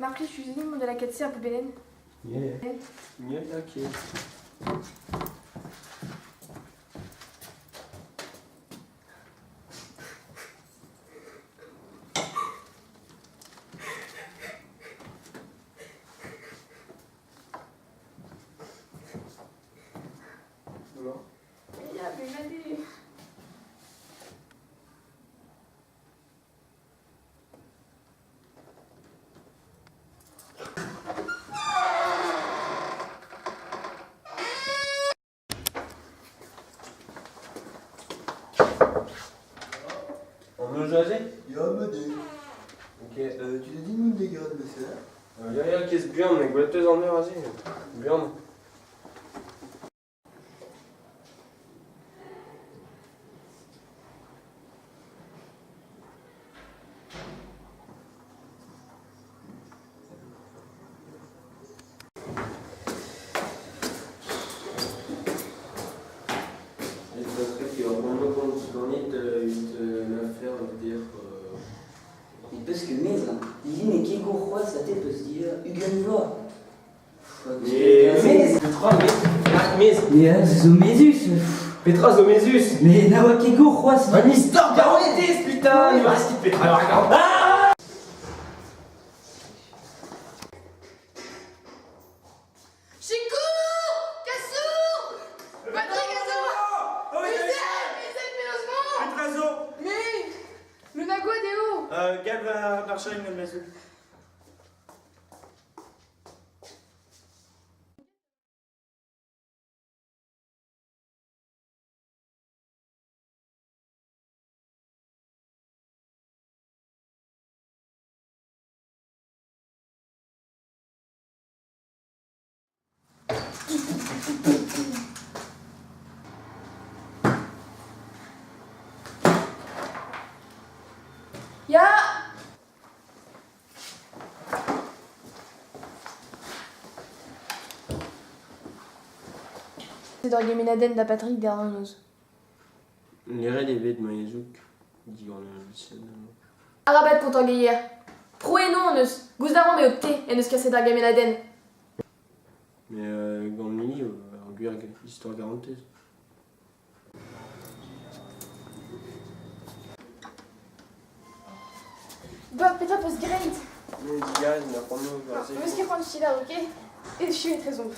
Mar plij uzin da lakaat se ar boubellenn. Yeah. Yeah, ok. Ya, bet mat eo. On eus aze? Ya, ma dé. Ok. Tu t'es dit nous des gars de sœur? Ya, ya, qu'est-ce buan, mais gwelet eus an eur aze? Buan. Met peus ket mezh, hein. Hiziv n'eo ket gour c'hoazh ha te 'peus dija 20 vloaz. Mais petra mezh? Mais zo mezhus. Petra zo mezhus? Mais na oa ket gour c'hoazh. Un istor garantez, putain! Il reste petra Ah! Sikour! Kasour! Patrick Azour! Uzel! Uzel Penaos Petra zo? Mais Le Nagoad eo! Galv ar archerien gant ma zo. Ya! Sed ur gemennadenn da Patrick d'ar noz. Leret eo bet ma hezoug digant Lucien. Arabat kontañ geier. Prouennoù hon eus. Gouzout a ran eo te en deus kaset ar gemennadenn. Mais gant Lili, ar gwir istor garantez. Bob, petra 'peus graet? Mais digarez, mais c'hoant war Meus ket c'hoant selaou, ok? Echu etrezomp.